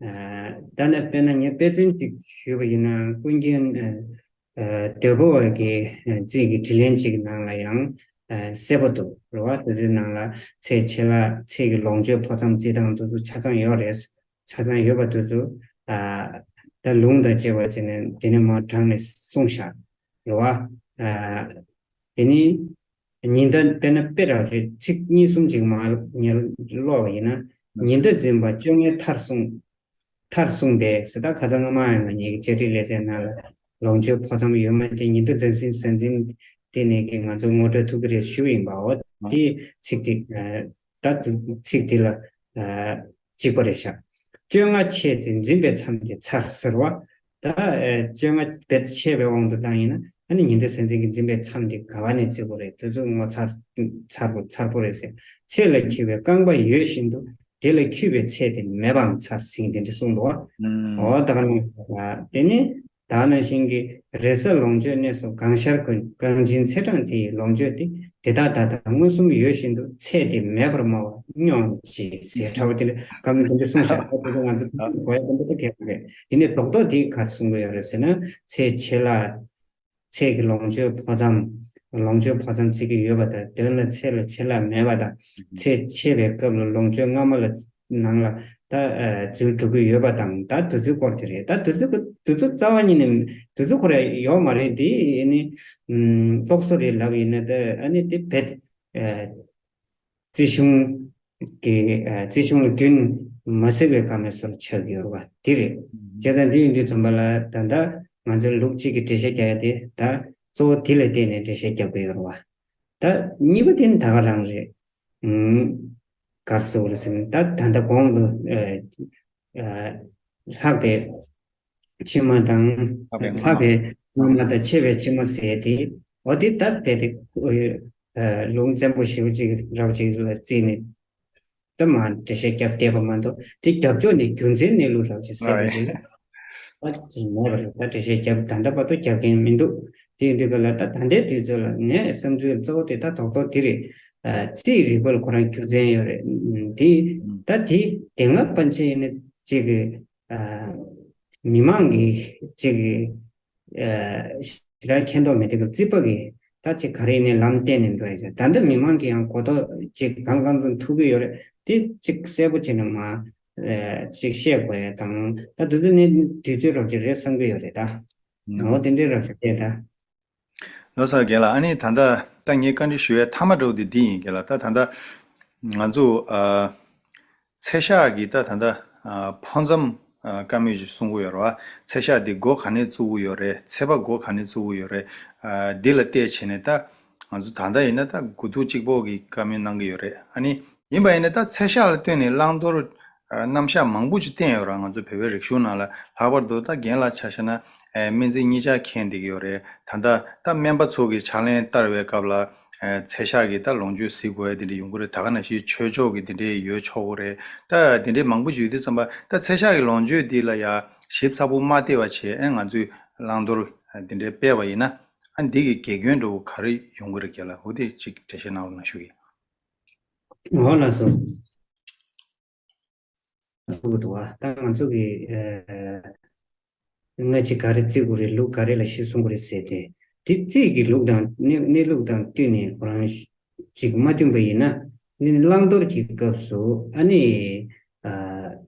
ཨ། ད་ནི་དཔེར་ན་ངས་དཔེ་མཚོན་ཅིག་ཞུས་པ་ཡིན་ན། ཀུན་མཁྱེན་ཨ་ཨ་དོལ་པོ་བ་གི་རྩིས་ཀྱི་དྲིས་ལན་ཅིག་གི་ནང་ལ་ཡང་ཨ་གསལ་པོ་འདུག་རེད་བ། དུས་ཚོད་ནང་ལ་ཚེས་ཆད་ལ་ཚེས་ཀྱི་ལོངས་སྤྱོད་འཕོ་མཚམས་རྩི་སྟངས་དེ་ཚོ་ཆ་ཚང་ཡོད་རེད། ཆ་ཚང་ཡོད་པ་དེ་ཚོ། ཨ། ད་ལུང་དང་བཅས་པ་བྱས་ནས་དེ་ནས་མར་དྲངས་ནས་གསུངས་བཞག་རེད་བ། ཨ། དེ་ནི་ཉི་ཟླ། དཔེར་ན་དཔེ་རང་རེད། ཚིག་གཉིས་གསུམ་ཅིག་མར་ཉན་ཀློག་པ་ཡིན་ན། ཉི་ཟླ་འཛིན་པ་བཅོ་ལྔའི་མཐར་སོང་། མཐར་སོང་པས་ཟེར། ད་ཁ་སང་སྔ་མ་ཡང་ང་གཉིས་ཀྱི་བཅར་འདྲི་ལེ་ཚན་ནང་ལ་ལོངས་སྤྱོད་འཕོ་མཚམས་ཡོད་མ་རེད། ཉི་ཟླ་འཛིན་ཟིན་ཟིན་ཟིན་དེ་ནས་ཀྱི་ང་ཚོ་ངོ་སྤྲོད་ཐུབ་ཀྱི་རེད་ཞུས་ཡིན་པ། འོ་དེ་ཚིག་དེ། ད་ཚིག་འདི་ལ་གཅིག་པ་རེད་ཤག་བཅོ་ལྔ་ཆད་དེ་འཛིན་པའི་མཚམས་ཀྱི་ཚར་ཟེར་བ། ད་བཅོ་ལྔ་བེད་ཆད་པའི་དབང་དུ་བཏང་ཡིན་ན། ཨ་ནི་ཉི་ཟླ་ཟིན་ཟིན་གྱི་འཛིན་པའི་མཚམས་དེ་ག་བ་ནས་བརྩི་དགོས་རེད། དེ་ཚོ་ངོ་མཚར་མཚར་པོ་མཚར་པོ་རེད་ཟེར། ཚེ་ལ་འཁྱུད་པའི་རྐང་པ་ཡོད་བཞིན་དུ་དེ་ལ་འཁྱུད་པའི་ཚད་དེ་མེད་པའང་མཚར་ཟེར་མཁན་དེ་འདྲ་གསུངས་འདུག་བ། འོ་ད་ག་ནང་བཞིན་དེ་ནི། ད་ག་ནང་བཞིན་གྱི་རེས་གཟའ་ལོངས་སྤྱོད་གནས་སུ་གང་ཤར་ཀུན། གང་ཕྱིར་ཚེས་གྲངས་དེ་ཡི་ལོངས་སྤྱོད་དེ། དེ་དག་ད་ལྟ་མངོན་སུམ་ཡོད་བཞིན་དུ་ཚད་དེ་མེད་པར་སྨྲ་བ་སྙོམས་ཅེས་ཟེར། ཁྲ་བོ་དེ་ལ་བཀའ་མོལ་དེ་འདྲ་གསུངས་ཤག་ད་དེ་ཚོ་ང་ཚོ་གོ་ཡ་དེ་འདྲ་ད་གལ་ཆེ་རེད། ཡིན་ནའི་རྡོག་རྡོག་དེ་ག་རེ་གསུང་གི་ཡོད་རེད་ཟེར་ན། ཚེས་ཆད་ལ། ཚེས་ཀྱི་ལོངས་སྤྱོད་འཕོ་མཚམས། ལོངས་སྤྱོད་འཕོ་མཚམས་བརྩི་གི་ཡོད་པ་དང་། དོན་ལ་ཚེས་ལ་ཆད་ལྷག་མེད་པ་དང་། ཚེས་ཆད་པའི་སྐབས་ལ་ལོངས་སྤྱོད་སྔ་མ་ལ་ནང་ལ་ད་འཛུལ་འགྲོ་གི་ཡོད་པ་དང་། ད་དུས་ཚོད་སྐོར་དེ་རེད། ད་དུས་ཚོད་དུས་ཚོད་རྩ་བ་ཉིད་ནས་དུས་ཚོད་ཁོ་རང་ཡོད་མ་རེད། དེ་ནི་རྟོག་བཟོ་རེད་ལབ་ཡིན་ན། ད་ཨ་ནི་དེ་བེད། རྩིས་གཞུང་གི། ཨ། རྩིས་གཞུང་ལ་རྒྱུན་མ་སྲིང་བའི་བཀའ་མོལ་སོགས་ཆགས་ཀྱི་ཡོད་རེད་བ། དེ་རེད། བྱས་ཙང་འདི་ཡིན་དུས་ཙམ་པ་ལ་ད་ལྟ་ང་ཚོའི་ལུགས་གཅིག་གི་འགྲེལ་བཤད་རྒྱག་ཡ་དེ་ད་གཙོ་བོ་དེ་ལ་བརྟེན་ནས་འགྲེལ་བཤད་རྒྱག་གི་ཡོད་རེད་བ། ད་གཉིས་པ་དེ་ནི་ད་ག་རང་རེད། ཨུམ། ག་རེ་ཟེར་དགོས་རེད་ཟེར་ན། ད་ད་ལྟ་གོང་དུ། ཨ། ཨ། ལྷག་པའི་ཕྱི་མ་དང་། ལྷག་པའི་སྔ་མ། ལྷག་པའི་སྔ་མ་དང་ཆད་པའི་ཕྱི་མ་ཟེར་ཏེ། འོ་དེ་ལྟ་བུའི་དེ། ཨ། ལུང་བཙན་པོ་ཞེ་པོ་ཅིག་རབ་ཅིག་ལ་བརྩིས་ནས་ད་མར་འགྲེལ་བཤད་བརྒྱབ་བསྡད་པ་མ་གཏོགས། དེ་རྒྱབ་ཕྱོགས་ནས་རྒྱུ་མཚན་གནས་ལུགས་རབ་ཅིག་གསལ་པོ་ཞིག་ཨ་ཅིག་མེད་པ་རེད། ད་འགྲེལ་བཤད་རྒྱབ། ད་ལྟ་བར་དུ་རྒྱབ་མཁན་མི་འདུག་དེ་ཡིན་དུས་ག་ལ་ད་ད་ལྟའི་དུས་ཚོད་ལ་ངའི་བསམ་ཚུལ་གཙོ་བོ་དེ་ད་རྡོག་རྡོག་དེ་རེད། ཨ། རྩིས་རིག་པ་ལ་ཁོ་རང་རྒྱུ་མཚན་ཡོད་རེད། དེ་ད་དེ་དེ་སྔ་པཎ་ཆེན་ཡིན་ན་ཅིག་གི། ཨ། མི་མང་གི་ཅིག་གི། ཨ། ཞེ་དྲག་མཁྱེན་རྟོགས་མེད་དུས་སྐབས་རྩིས་པ་གི་ད་ཅིག་ག་རེ་ཡིན་ནའི་ལམ་བསྟན་ནས་འགྲོ་ཡ་ཅིག་ད་ལྟ་མི་མང་གི་ཡང་གོ་རྟོགས་ཅིག་གང་གང་འདྲ་ཐུབ་ཀྱི་ཡོད་རེད། དེ་ཅིག་གསལ་པོ་བྱས་ནས་མར། ཨ། ཅིག་བཤད་དགོས་ཡ་དང་། ད་དུས་ཚོད་ནི་དུས་ཚོད་རོབ་ཅིག་རེད་བསམ་གྱི་ཡོད་རེད་ད། འོ་དེ་འདྲའི་རབ་ཅིག་བལྟས་ད། ལགས་སོ་རྒན་ལགས། ཨ་ནི་ད་ལྟ་ད་ངས་བཀའ་འདྲི་ཞུ་ཡའི་མཐའ་མ་འདྲ་བོ་དེ་འདི་ཡིན། རྒན་ལགས། ད་ད་ལྟ་ང་ཚོ། ཨ། ཚེས་ཞག་གི་ད་ད་ལྟ། ཨ། འཕོ་མཚམས། ཨ། བཀའ་མོལ་ཞིག་གསུང་གི་ཡོད་རེད་བ། ཚེས་ཞག་འདི་འགོ་ག་ནས་བཙུགས་ཀྱི་ཡོད་རེད། ཚེས་པ་འགོ་ག་ནས་བཙུགས་ཀྱི་ཡོད་རེད། ཨ། འདི་ལ་བལྟས་བྱས་ནས་ད་ང་ཚོ་ད་ལྟ་ཡིན་ན་ད་དགུ་ཐུག་གཅིག་པོ་གི་བཀའ་མོལ་གནང་གི་ཡོད་རེད། ཨ་ནི་ཡིན་པ་ཡིན་ན་ད་ཚེས་ཞག་ལ་ལྟོས་ནས་བླང་དོར། ཨ། རྣམ་གཞག་མང་པོ་ཅིག་བསྟན་ཡོད་རེད། ང་ཚོ་བོད་པའི་རིག་གཞུང་ནང་ལ། ལྷག་པར་དུ་ད་རྒན་ལགས་ཆ་བཞག་ན། ཨ། སྨན་རྩིས་གཉིས་ཆར་མཁྱེན་བསྡད་ཀྱི་ཡོད་རེད། ད་ལྟ་ད་སྨན་པ་ཚོ་གི་ཕྱག་ལེན་བསྟར་བའི་སྐབས་ལ། ཨ། ཚེས་ཞག་གི་ད་ལོངས་སྤྱོད་གཟིགས་དགོས་ཡ་དེ་འདྲ་ཡོང་གི་རེད། ད་ག་ནང་བཞིན་ཆོས་ཕྱོགས་ཀྱི་དེ་འདྲ་ཡོད་ཆོག་གི་རེད། ད་དེ་འདྲ་མང་པོ་ཞིག་ཡོད་དུས་ཙམ་པ། ད་ཚེས་ཞག་གི་ལོངས་སྤྱོད་འདི་ལ་ཡ་ཞིབ་ཚགས་པོ་མ་བལྟས་པ་བྱས། ཨ། ང་ཚོས་བླང་དོར་དེ་འདྲ་སྤེལ་བ་ཡིན་ན། ཨ། འདི་གི་དགེ་སྐྱོན་འདྲ་བོ་ག་རེ་ཡོང་གི་རེད། རྒན་ལགས། འོ་དེ་ཅིག་འགྲེལ་བཤད་གནང་རོགས་གནང་ཞུ་གི། འོ་ལགས་སོ། ཚུགས་འདུག་བ། ད་ང་ཚོ་གི། ཨ། སྔ་ཕྱི་ག་རེ་བརྩི་དགོས་རེད། ལུགས་ག་རེ་ལ་གཞི་བཟུང་དགོས་རེད་ཟེར་ཏེ། དེ་རྩིས་ཀྱི་ལུགས་དང་གནས་གནས་ལུགས་དང་བསྟུན་ནས་ཁོ་རང་ཅིག་མ་བསྟུན་པ་ཡིན་ན། ནི་བླང་དོར་གྱི་སྐབས་སུ། ཨ་ནི། ཨ།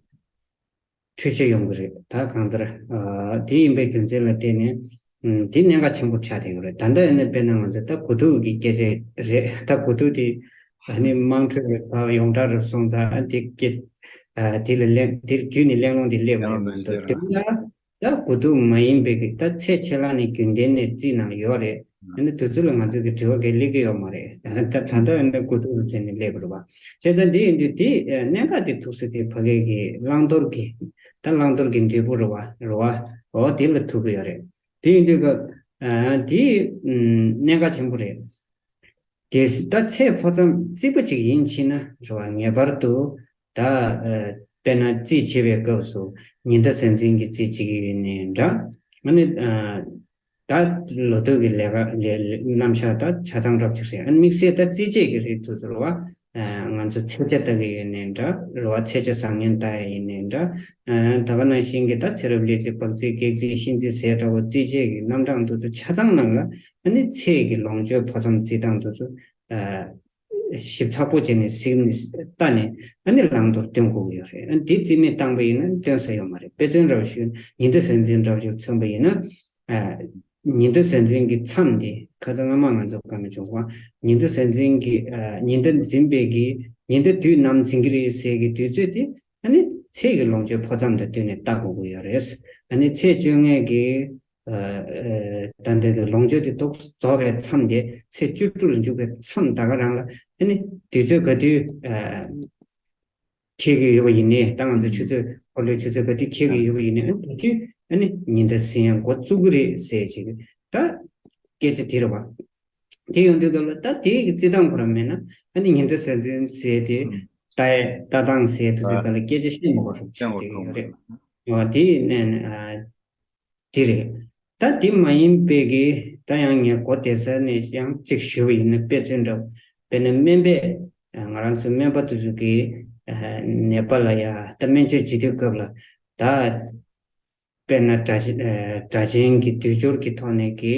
ཤུགས་ཆེ་ཡོང་གི་རེད། ད་གང་ལྟར་ཨ་དེ་ཡིན་པའི་རྒྱུ་མཚན་ལ་བརྟེན་ནས་ཨམ་དེ་གནད་འགག་ཆེན་པོ་ཆགས་བསྡད་ཡོད་རེད། ད་ལྟ་ཡིན་ན་དཔེར་ན་ང་ཚོ་ད་དགུ་ཐུག་གི་སྐད་ཆ་རེད། ད་དགུ་ཐུག་དེ་ཨ་ནི་དམངས་ཁྲོད་ལ་ད་ཡོངས་གྲགས་རུ་སོང་ཙང་ཨ་དེ་སྐད་ཨ་དེ་ལ་གླེང་དེ་བརྒྱུད་ནས་གླེང་སློང་དེ་སླེབས་པ་ཡིན་མ་གཏོགས་དེ་ལ། ད་དགུ་ཐུག་མ་ཡིན་པའི་གི་ད་ཚེ་ཆད་ལ་ནི་རྒྱུན་ལྡན་ནས་རྩིས་ནང་ཡོད་རེད། ཨ་ནི་དུས་ཚོད་ལ་ང་ཚོས་གི་དྲི་བ་གི་སླེབས་ཀྱི་ཡོད་མ་རེད། ད་ད་ལྟ་ཨ་ནི་དགུ་ཐུག་ལ་བརྟེན་ནས་སླེབས་པ་རེད་བ། བྱས་ཙང་འདི་ཡིན་དུས་དེ་གནད་འགག་དེ་ཐུག་ས་དེ་ཕ་གི་གི་བླང་དོར་གི་ད་བླང་དོར་གི་འབྲས་བུ་རེད་བ་རེད་བ། འོ་དེ་ལ་ཐུག་གི་ཡོད་རེད། དེ་ཡིན་དུས་གི་ཨ་དེ་ཨམ་གནད་འགག་ཆེན་པོ་རེད། གལ་སྲིད་ད་ཚེ་འཕོ་མཚམས་རྩིས་པ་ཅིག་ཡིན་ཕྱིན་ན་རེད་བ། ངེས་པར་དུ་ད་ཨ་དཔེར་ན་རྩིས་བྱེད་པའི་སྐབས་སུ་ཉི་ཟླ་གཟའ་འཛིན་གྱི་རྩིས་བྱེད་ཀྱི་ཡོད་ནའི་འདྲ། ཨ་ནི་ཨ་ད་ལོ་ཐོ་གི་ལས་ཀ་ལས་ལས་རྣམ་གཞག་ད་ཆ་ཚང་འདྲ་པོ་ཅིག་རེད། ཨ་ནི་དམིགས་བསལ་ད་རྩིས་བྱེད་ཀྱི་རིགས་དེ་ཚོ་རེད་བ། ཨ་ང་ཚོ་ཚེས་ཆ་ལྟ་གི་ཡོད་ནའི་འདྲ་རེད་བ། ཚེས་ཆ་བཟང་ངན་ལྟ་ཡ་ཡིན་ནའི་འདྲ། ཨ་ད་ག་ནང་བཞིན་གྱི་ད་ཚེ་རབས་ལས་རྩིས་པགས་རྩིས་སྐེག་རྩིས་གཤིན་རྩིས་ཟེར་འདྲ་བོ་རྩིས་བྱེད་ཀྱི་རྣམ་གྲངས་དེ་ཚོ་ཆ་ཚང་ནང་ལ་ཨ་ནི་ཚེས་ཀྱི་ལོངས་སྤྱོད་འཕོ་མཚམས་རྩིས་སྟངས་དེ་ཚོ་ཨ་ཞིབ་ཚགས་པོ་བྱས་ནས་གཟིགས་ནས་ལྟ་ནས་ཨ་ནི་བླང་དོར་སྟོན་དགོས་ཀྱི་ཡོད་རེད། ཨ་ནི་དེ་རྩིས་མེད་བཏང་པ་ཡིན་ན་སྟོན་ས་ཡོད་མ་རེད། དཔེ་མཚོན་འདྲ་བོ་ཞུ་ན་ཉི་ཟླ་གཟའ་འཛིན་འདྲ་བོ་ཞིག་མཚོན་པ་ཡིན་ན་ཨ་ཉི་ཟླ་གཟའ་འཛིན་གྱི་མཚམས་དེ་ཁ་སང་སྔ་མ་ང་ཚོ་བཀའ་མོལ་བྱུང་སོང་། ཉི་ཟླ་གཟའ་འཛིན་གྱི་ཨ་ཉི་ཟླ་འཛིན་པའི་གི་ཉི་ཟླ་དུས་ནམ་འཛིན་གྱི་རེད་ཟེར་གྱི་དུས་ཚོད་དེ་ཨ་ནི་ཚེས་ཀྱི་ལོངས་སྤྱོད་འཕོ་མཚམས་དང་བསྟུན་ནས་བལྟ་དགོས་ཀྱི་ཡོད་རེད། ཨ་ནི་ཚེས་བཅོ་ལྔའི་གི་ཨ་ཨ་ད་ལྟ་གི་ལོངས་སྤྱོད་དེ་ཏོག་རྫོགས་པའི་མཚམས་དེ་ཚེས་བཅུ་དྲུག་ལ་འཇུག་པའི་མཚམས་ད་ག་རང་ལ་ཨ་ནི་དུས་ཚོད་ག་དུས་ཨ་འཁེལ་གྱི་ཡོད་པ་ཡིན་ནའི། ད་ང་ཚོ་ཆུ་ཚོད་འཁོར་ལོའི་ཆུ་ཚོད་ག་དུས་འཁེལ་གྱི་ཡོད་པ་ཡིན་ནའི་ཨ་ནི་དེ་དུས་ཨ་ནི་ཉི་ཟླ་ཟིན་ཡང་འགོ་བཙུགས་ཀྱི་རེད་ཟེར་ཅིག་ད་སྐད་ཆ་དེ་རེད་བ། དེ་ཡོང་དུས་སྐབས་ལ་ད་དེའི་གི་རྩིས་སྟངས་ཁོ་རང་མེད་ན་ཨ་ནི་ཉི་ཟླ་གཟའ་འཛིན་ཟེར་དེ་ལྟ་ལྟ་སྟངས་ཟེར་དུས་ཚོད་ག་ལ་སྐད་ཆ་བཤད་མ་དགོས་རུ་ཆགས་ཀྱི་ཡོད་རེད། ཡོད་དེ་ནས་ཨ་དེ་རེད། ད་དེ་མ་ཡིན་པའི་གི་ད་ཡང་ངས་གོ་བདེ་ས་ནས་ཡང་གཅིག་ཞུ་བ་ཡིན་ན་དཔེ་མཚོན་འདྲ་བོ། དཔེར་ན་སྨན་པས་ང་རང་ཚོ་སྨན་པ་དེ་ཚོ་གི་ནད་པ་ལ་ཡ་ད་སྨན་བཅོས་བྱེད་དུས་སྐབས་ལ་ད་དཔེར་ན་སྒྲ་སྒྲ་གཅན་གྱི་དུས་སྦྱོར་གྱི་ཐོག་ནས་གི་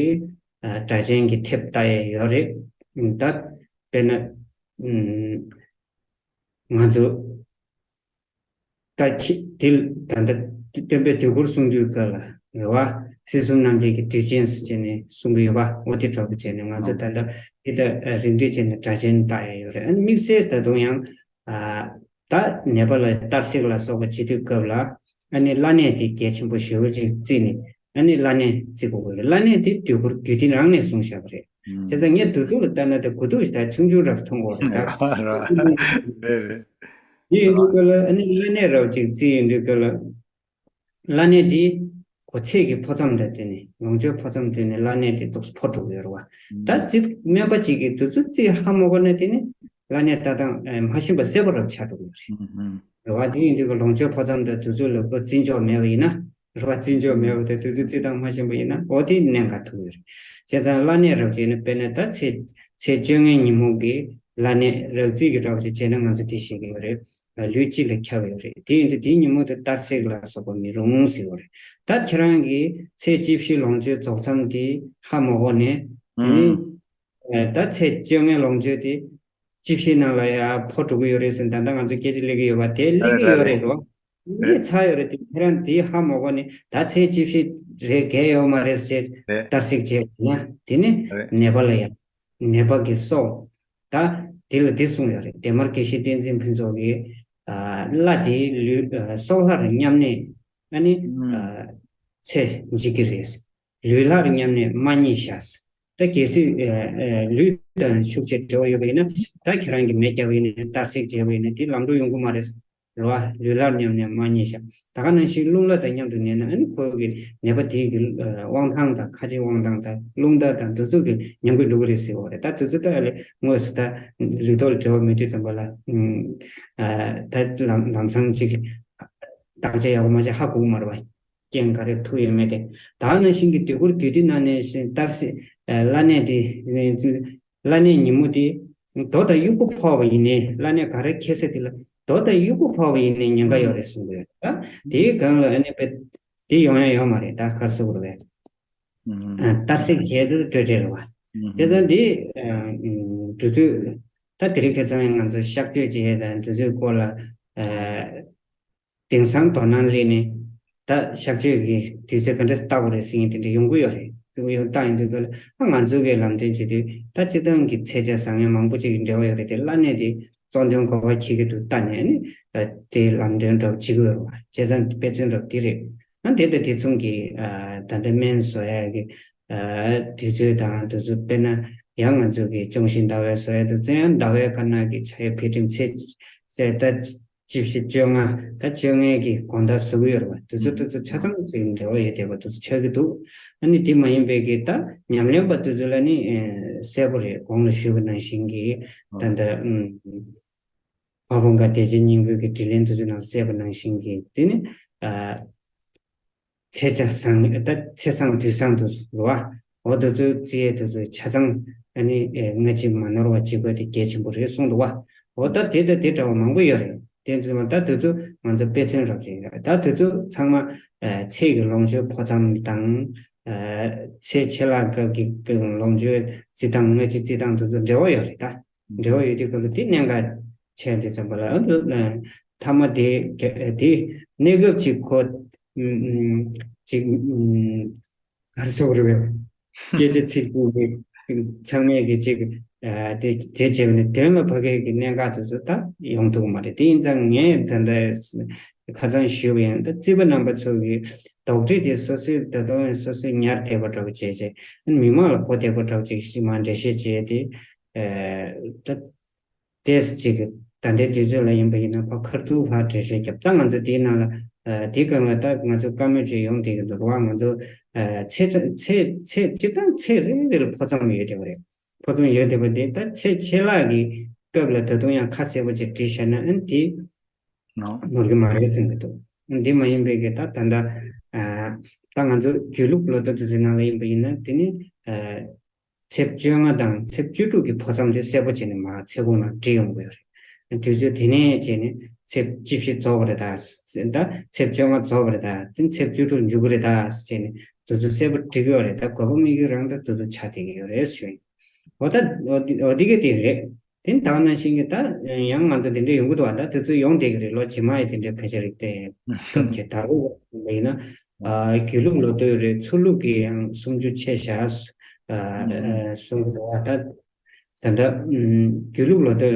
སྒྲ་གཅན་གྱི་ཐེབས་ལྟ་ཡས་ཡོད་རེད། ད་དཔེར་ན་ང་ཚོ་ད་ཁྱི་དེ་ད་ལྟ་སྟོན་པས་དུས་འཁོར་གསུང་དུས་སྐབས་ལ་རེད་བ། སྲིད་གསུམ་རྣམ་འབྱེད་ཀྱི་དུས་ཆེན་ཟེར་བྱས་ནས་གསུང་གི་ཡོད་པ། འོ་དེ་འདྲ་བོ་བྱས་ནས་ང་ཚོ་ད་ལྟ་དེ་ལྟ་རིགས་འགྲེ་བྱས་ནས་སྒྲ་གཅན་བཏགས་ཡ་ཡོད་རེད། ཨ་ནི་དམིགས་བསལ་ད་དུང་ཡང་ད་ནད་པ་ལ་གཏར་གཟིགས་ལ་སོགས་པ་བྱེད་དུས་སྐབས་ལ་ཨ་ནི་བླ་གནས་དེ་གལ་ཆེན་པོ་ཞེ་པོ་ཅིག་བརྩིས་ནས་ཨ་ནི་བླ་གནས་བརྩི་དགོས་ཀྱི་རེད། བླ་གནས་དེ་དུས་འཁོར་རྒྱུད་སྡེ་རང་ནས་གསུངས་བཞག་པ་རེད། བྱས་ཙང་ངས་དུས་ཚོད་ལ་ལྟ་ན་དེ་དགུ་ཐུག་ཞིག་ད་ཆུང་ཆུང་འདྲ་མཐོང་གི་ཡོད་རེད་ད། རེད་རེད། དེ་ཡིན་དུས་སྐབས་ལ་ཨ་ནི་བླ་གནས་རབ་ཅིག་བརྩི་ཡོང་དུས་སྐབས་ལ། བླ་གནས་དེ་གོ་ཚད་ཀྱི་འཕོ་མཚམས་དང་བསྟུན་ནས་ལོངས་སྤྱོད་འཕོ་མཚམས་བསྟུན་ནས་བླ་གནས་དེ་ཏོག་ཙམ་འཕོ་འགྲོ་གི་ཡོད་རེད་བ། ད་རྩིས་སྨན་པ་གཅིག་གིས་དུས་ཚོད་རྩིས་ཧ་མ་གོ་ན་དེ་ནི་བླ་གནས་ལྟ་སྟངས་མ་ཤེས་པ་གསལ་པོ་རབ་ཆགས་འགྲོ་གི་ཡོད་རེད། རེད་བ། དེ་ཡིན་དུས་ཀྱི་ལོངས་སྤྱོད་འཕོ་མཚམས་དང་དུས་ཚོད་ལ་ཁོ་བརྩི་འཇོག་མེད་པ་ཡིན་ན། རེད་བ། བརྩི་འཇོག་མེད་པ་དང་དུས་ཚོད་རྩིས་སྟངས་མ་ཤེས་པ་ཡིན་ན་འོ་དེ་གནད་འགག་ཐུག་གི་ཡོད་རེད། བྱས་ཙང་བླ་གནས་རབ་ཅིག་ནི་དཔེར་ན་ད་ཚེས་ཚེས་བཅོ་ལྔའི་ཉིན་མོ་གི་བླ་གནས་རབ་རྩིས་ཀྱི་རབ་ཅིག་བྱས་ན་ང་ཚོ་དེ་ཤེས་ཀྱི་ཡོད་རེད། ལུས་དཀྱིལ་ལ་ཁྱབ་ཡོད་རེད། དེ་ཡིན་དུས་དེའི་ཉིན་མོ་དེ་གཏར་གཟིགས་ལ་སོགས་པ་མི་རུང་ཟེར་ཡོད་རེད། ད་ཁྱེད་རང་གིས་ཚེས་བཅུ་བཞི་ལོངས་སྤྱོད་རྫོགས་མཚམས་དེ་ཧ་མ་གོ་ནས་དེ་ནི་ཨ་ད་ཚེས་བཅོ་ལྔའི་ལོངས་སྤྱོད་དེ་བཅུ་བཞི་ནང་ལ་ཡ་འཕོ་འགྲོ་གི་ཡོད་རེད་ཟེར་ད་ལྟ་ང་ཚོ་སྐད་ཆ་སླེབས་ཀྱི་ཡོད་པ་དེ་སླེབས་ཀྱི་ཡོད་རེད་རོ། སླེབས་ཚར་ཡོད་རེད། དེ་ཁྱེད་རང་དེ་ཧ་མ་གོ་ནས་ད་ཚེས་བཅུ་བཞི་རེད་གལ་ཡོད་མ་རེད་ཟེར་གཏར་གཟིགས་བྱས་ན་དེ་ནི་ནད་པ་ལ་ཡ། ནད་པ་གི་སྲོག་ད་དེ་ལ་འདི་གསུངས་ཡོད་རེད། བདེ་བར་དགེ་བཤེས་བསྟན་འཛིན་ཕུན་ཚོགས་ཀྱིས་ཨ་བླ་དེའི་ལུས་ཨ་སྲོག་ལྷར་མཉམ་གནས་ཨ་ནི་ཨ་ཚེ་འཇིག་གི་རེད། ལུས་ལྷར་མཉམ་གནས་མ་རྙེད་བཞག་ད་གལ་སྲིད་ཨ་ཨ་ལུས་དང་ཤུགས་ཆེ་འབྲེལ་བ་ཡོད་པ་ཡིན་ན་ད་ཁྱེད་རང་གི་མེ་བརྒྱབ་པ་ཡིན་ན་སྟར་གཟིགས་བྱས་པ་ཡིན་ན་དེ་ལམ་འགྲོ་ཡོང་གི་མ་རེད། རེད་བ། ལུས་ལྷར་མཉམ་གནས་མ་རྙེད་བཞག་ད་ག་ནང་བཞིན་རླུང་ལྷ་དང་མཉམ་དུ་གནས་ན་ཨ་ནི་ཁོ་གི་ནད་པ་དེའི་གི་ཨ་དབང་ཐང་དང་ཁ་རྗེ་དབང་ཐང་དང་རླུང་རྟ་དང་དེ་ཚོ་གི་ཉམས་རྒུད་འགྲོ་གི་རེད་ཟེར་བ་རེད། ད་དེ་ཚོ་ད་ཨ་ལས་དངོས་སུ་ད་ལུས་ཐོག་ལ་འབྲེལ་བ་མེད་དུས་ཙམ་པ་ལ་ཨ་ད་ལམ་ལམ་སང་ཅིག་བརྟག་དཔྱད་ཡག་པོ་མ་བྱས་ཧ་གོ་གི་མ་རེད་བ། རྐྱེན་ག་རེ་ཐུག་ཡོད་མེད་དེ། ད་ག་ནང་བཞིན་གི་དུས་འཁོར་རྒྱུད་སྡེ་ནང་ནས་བཞིན་གཏར་གཟིགས་ཨ་བླ་གནས་དེ་བླ་གནས་ཉིན་མོ་དེ་རྡོ་དང་དབྱུག་པ་ཕོག་པ་ཡིན་ནའི་བླ་གནས་ག་རེ་འཁེལ་ས་དེ་ལ་རྡོ་དང་དབྱུག་པ་ཕོག་པ་ཡིན་ནའི་ཉེན་ཁ་ཡོད་རེད་གསུང་གི་ཡོད་རེད། ད་དེའི་སྒང་ལ་ཨ་ནི་དཔེ་དེ་ཡོང་ཡ་ཡོད་མ་རེད། ད་ག་རེ་ཟེར་དགོས་རེད་པས། ཨ་གཏར་གཟིགས་བྱས་དུས་སྤྲོས་བྲལ་རེད་བ། དེ་ཙང་འདི་ཨ་དུས་ཚོད་ད་དེ་རིང་ཁ་སང་ང་ཚོ་གཤག་བཅོས་བྱས་དང་དུས་ཚོད་སྐོར་ལ་ཨ་ དེང་སང་དོ་སྣང་སླེབས་ནས་ད་གཤག་བཅོས་ཀྱི་དུས་ཚོད་ག་འདྲ་བཏགས་པ་རེད་ཟེར་མཁན་དེ་འདྲ་ཡོང་གི་ཡོད་རེད། ཡོང་བཏང་ཡོང་དུས་ག་ལ་ཨ་ང་ཚོ་གི་ལམ་སྟོན་བྱེད་དུས་ད་སྤྱིར་བཏང་གི་ཚད་ཆ་བཟང་ཡ་མང་པོ་ཅིག་གི་འབྲེལ་བ་ཡོད་རེད་དེ། བླ་གནས་དེ་གཙོ་འདོན་གོ་བ་འཁྱེར་གྱི་འདུག་ལྟ་ནས་ནི་དེ་ལམ་སྟོན་འདྲ་བོ་བྱེད་ཀྱི་ཡོད་རེད་བ། བྱས་ཙང་དཔེ་མཚོན་འདྲ་བོ་དེ་རེད། ཨ་དེ་དང་དེ་མཚུངས་ཀྱི་ད་ལྟ་སྨན་བཟོ་ཡ་གི་དུས་ཚོད་དང་དུས་ཚོད་དཔེར་ན་ཡང་ང་ཚོ་གི་གཅོང་ཞིང་ཟླ་བའི་བཟོ་ཡ་དུས་ཚོད་ཡང་ཟླ་བའི་དཀར་ནག་གི་ཆ་ཡ་འཕེལ་འགྲིབ་ཚེས་ཚེས་ད་བཅུ་བཞི་བཅོ་ལྔ་ད་བཅོ་ལྔའི་གི་དགོང་དག་བཟོ་གི་ཡོད་རེད་བ། དུས་ཚོད་དུས་ཚོད་ཆ་ཚང་ཅིག་འབྲེལ་བ་ཡོད་བསྡད་པ་དུས་ཚོད་ཆགས་ཀྱི་འདུག་ཨ་ནི་དེ་མ་ཡིན་པའི་གི་ད་ཉམས་ལེན་པ་དུས་ཚོད་ལ་ནི་གསལ་པོ་རེད། གོང་ལ་ཞུས་པ་ནང་བཞིན་གི་ད་ད་ཨ་ཕ་བོང་ཁ་བདེ་ཆེན་སྙིང་པོའི་གི་དྲིན་ལན་དུས་ཚོད་ནང་གསལ་པ་ནང་བཞིན་གི་དེ་ནི་ཚེས་ཆ་བཟང་ད་ཚེས་བཟང་དུས་བཟང་དུ་རུ་བ། འོ་དེ་ཚོའི་རྩིས་ཡས་དེ་ཚོ་ཆ་ཚང་ཨ་ནི་སྔ་ཕྱི་མ་ནོར་བ་བྱེད་དགོས་དེ་གལ་ཆེན་པོ་རེད་གསུངས་འདུག་བ། འོ་ད་དེ་ད་དེ་འདྲ་བ་མང་པོ་ཡོད་རེད། དེ་ཚོ་ད་དེ་ཚོ་ང་ཚོ་དཔེ་མཚོན་རབ་ཅིག་ཡིན་རེད། ད་དེ་ཚོ་ཚང་མ་ཚེས་ཀྱི་ལོངས་སྤྱོད་འཕོ་མཚམས་དང་ཚེས་ཆད་ལྷག་སྐབས་ཀྱི་ལོངས་སྤྱོད་རྩིས་སྟངས་སྔ་ཕྱི་རྩིས་སྟངས་དེ་ཚོ་འབྲེལ་བ་ཡོད་རེད། ད་འབྲེལ་བ་ཡོད་དུས་སྐབས་ལ་དེ་གནད་འགག་ཆེ་དུས་ཙམ་པ་ལ་ཨ་ནི་མཐའ་མ་དེ་དེ་གནས་སྐབས་ཅིག་ཁོ་ཅིག་ག་རེ་ཟེར་དགོས་རེད་བས། སྐད་ཆ་ཚིག་གཅིག་གིས་ཚང་མས་ཀྱི་ཅིག་དེ་དེ་བྱས་པ་ནི་དོན་ལ་བབ་མཁན་གྱི་གནད་འགག་དེ་ཚོ་ད་ཡོང་ཐུབ་ཀྱི་མ་རེད། དེ་ཡིན་ཙང་ངས་ད་ལྟ་ཁ་སང་ཞུས་པ་ཡིན། ད་རྩིས་པ་རྣམ་པ་ཚོ་གི་དོགས་འདྲི་དེ་སོ་སོའི་ད་དུང་སོ་སོས་ཉར་བསྡད་པ་འདྲ་པོ་བྱས་བྱས་མི་མང་ལ་གོ་བསྡད་པ་འདྲ་པོ་ཅིག་ཞིག་མར་འགྲེལ་བཤད་བྱས་ཏེ། ད་ཏེས་ཅིག་ད་ལྟའི་དུས་ཚོད་ལ་ཡིན་པ་ཡིན་ན་ཕ་ཁར་ཐུག་ཕར་འགྲེལ་བཤད་རྒྱབ། ད་ང་ཚོ་དེའི་ནང་ལ་དེའི་སྒང་ལ་ད་ང་ཚོ་བཀའ་མོལ་ཅིག་ཡོང་བསྡད་ཀྱི་འདུག་བ། ང་ཚོ་ཚེས་ཚེས་ཚེས་སྤྱིར་བཏང་ཚེས་རེ་རེ་ལ་འཕོ་མཚམས་ཡོད་བསྡད་པ་རེད། འཕོ་མཚམས་ཡོད་བསྡད་པ་དེ་ད་ཚེས་ཆད་ལྷག་གི་སྐབས་ལ་ད་དུང་ཡང་ཁ་གསལ་པོ་ཅིག་བྲིས་བཞག་ན་ཨ་ནི་དེ་ནོར་གྱི་མ་རེད་བསམ་གྱི་འདུག་འདི་མ་ཡིན་པའི་གི་ད་ད་ལྟ་ད་ང་ཚོ་དུས་ལུགས་ལོ་ཐོ་དུས་ཚོད་ནང་ལ་ཡིན་པ་ཡིན་ན་དེ་ནི་ཚེས་བཅོ་ལྔ་དང་ཚེས་བཅུ་དྲུག་གི་འཕོ་མཚམས་དེ་གསལ་པོ་བྱས་ནས་མར་ཚེས་གུང་ལ་བྲིས་ཡོང་དགོས་རེད། དུས་ཚོད་དེ་ནས་བྱས་ནས་ཚེས་བཅུ་བཞི་རྫོགས་པ་རེད་ད། ད་ཚེས་བཅོ་ལྔ་རྫོགས་པ་རེད་ད། དེ་ཚེས་བཅུ་དྲུག་འཇུག་གི་རེད་ད་བྱས་ནས་དུས་ཚོད་གསལ་པོ་བྲིས་གི་ཡོད་རེད། ད་དགོས་པ་དམིགས་ཡུལ་རང་ད་དུས་ཚོད་ཆགས་བསྡད་ཀྱི་ཡོད་རེད་ཞུ་ཡིན། འོ་ད་འོ་འདི་འོ་འདི་ག་དེ་རེད། དེ་ད་ག་ནང་བཞིན་གྱི་ད་ཡང་ང་ཚོ་དེ་འདྲ་ཡོང་གི་འདུག་བ། ད་དུས་ཚོད་ཡོང་བསྡད་ཀྱི་རེད། ལོ་རྗེས་མ་ཡི་དེ་འདྲའི་ཕལ་ཆེར་རིགས་དེ་སྐབས་ཀྱི་ད་རུ་ཡིན་ན་ཨ་དགེ་ལུགས་ལོ་ཐོ་རེད། ཚུར་ལུགས་ཀྱི་ཡང་སུམ་ཅུ་ཆད་བཞག་ཨ་ཨ་གསུང་གི་འདུག་བ། ད་ད་ལྟ་ཨམ་དགེ་ལུགས་ལོ་ཐོ་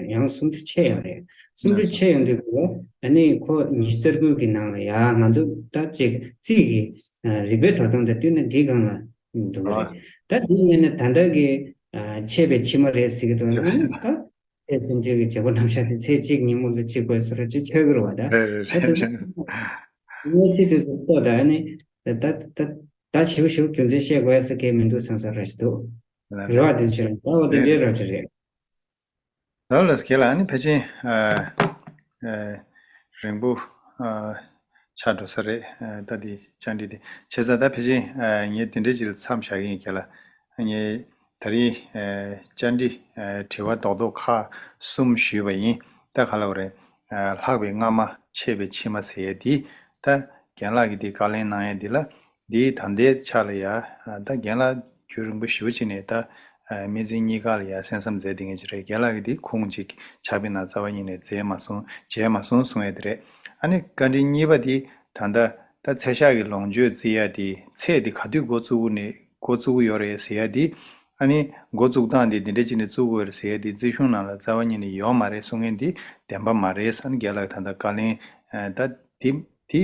ཡང་སུམ་ཅུ་ཆད་ཡོད་རེད། སུམ་ཅུ་ཆད་ཡོང་དུས་ཁོ་ཨ་ནི་ཁོ་ཉི་ཤུ་རྩ་དགུ་གི་ནང་ལ་ཡ་ང་ཚོ་ད་ཅིག་རྩིས་ཀྱི་ཨ་རིག་པའི་འགྲོ་སྟངས་དང་བསྟུན་ནས་འདིའི་སྒང་ལ་འགྲོ་གི་རེད། ད་འདི་ངོས་ནས་ད་ལྟ་གི་ཨ་ཆད་པའི་ཕྱི་མ་རེད་ཟེར་གི་འདུག་ན་ཨ་ནི་ད་ཚེས་སུམ་ཅུ་གི་བྱེད་སྒོ་རྣམ་གཞག་དེ་ཚེས་གཅིག་ཉིན་མོ་ལ་གཅིག་དགོས་སོ་ར་གཅིག་ཆགས་ཀྱི་རེད་བ། ད་རེད་རེད་ད་དེ་རེད་ཚོ་རེད། སྔ་ཕྱི་དེ་ཚོ་ལྟོས་ད་ཨ་ནི་ད་ད་ད་ད་ཞིབ་ཞིབ་རྒྱུ་མཚན་བཤད་དགོས་ས་གལ་མི་འདུག་བསམ་ས་ར་ཞིག་འདུག་རེད་བ། དེ་ཚོ་རེད། ད་འོ་དེ་འདྲའི་ར་ཅིག་རེད། ལགས་ལགས་རྒན་ལགས། ཨ་ནི་ཕལ་ཆེར་ཨ་ཨ་རིང་པོ་ཨ་ཆགས་འགྲོ་ས་རེད། ཨ་ད་འདི་བཅར་འདྲི་དེ་བྱས་ཙང་ད་ཕལ་ཆེར་ཨ་ངས་དེ་འདྲའི་ཅིག་ལ་མཚམས་བཞག་གི་ཡིན། རྒན་ལགས་ངས་ད་རེས་ཨ་བཅར་འདྲི་ཨ་དྲི་བ་རྡོག་རྡོག་ཁག་གསུམ་ཞུས་པ་ཡིན། ད་ག་ལབ་དགོས་རེད། ཨ་ལྷག་པའི་སྔ་མ་ཆད་པའི་ཕྱི་མ་ཟེར་ཡ་འདི་ད་རྒན་ལགས་ཀྱིས་འདི་བཀའ་ལན་གནང་ཡ་འདི་ལ་འདི་ད་ལྟའི་ཆ་ལ་ཡ་ཨ་ད་རྒན་ལགས་རྒྱུན་རིང་པོ་ཞེ་པོ་ཅིག་ནས་ད་ཨ་སྨན་རྩིས་གཉིས་ཀ་ལ་ཡ་གསན་བསམ་མཛད་བསྡད་མཁན་ཅིག་རེད། རྒན་ལགས་ཀྱིས་འདི་ཁུངས་ཅིག་ཕྱག་དཔེ་ནང་རྩ་བ་ཉིད་ནས་མཛད་མ་སོང་མཇལ་མ་སོང་གསུང་ཡ་དེ་རེད། ཨ་ནི་བཀའ་འདྲི་གཉིས་པ་འདི་ད་ལྟ་ད་ཚེས་ཞག་གི་ལོངས་སྤྱོད་རྩིས་ཡ་དེ་ཚེས་འདི་ག་དུས་འགོ་བཙུགས་ནས་འགོ་བཙུགས་ཀྱི་ཡོད་རེད་ཟེར་ཡ་འདི་ཨ་ནི་འགོ་བཙུགས་སྟངས་འདི་འདི་འདྲ་ཅིག་ནས་བཙུགས་དགོས་རེད་ཟེར་ཡ་འདི་རྩིས་གཞུང་ནང་ལ་རྩ་བ་ཉིད་ནས་ཡོད་མ་རེད་གསུང་མཁན་འདི་བདེན་པ་མ་རེད། ཨ་ནི་རྒན་ལགས་ད་ལྟ་བཀའ་ལན་ད་འདི་འདི་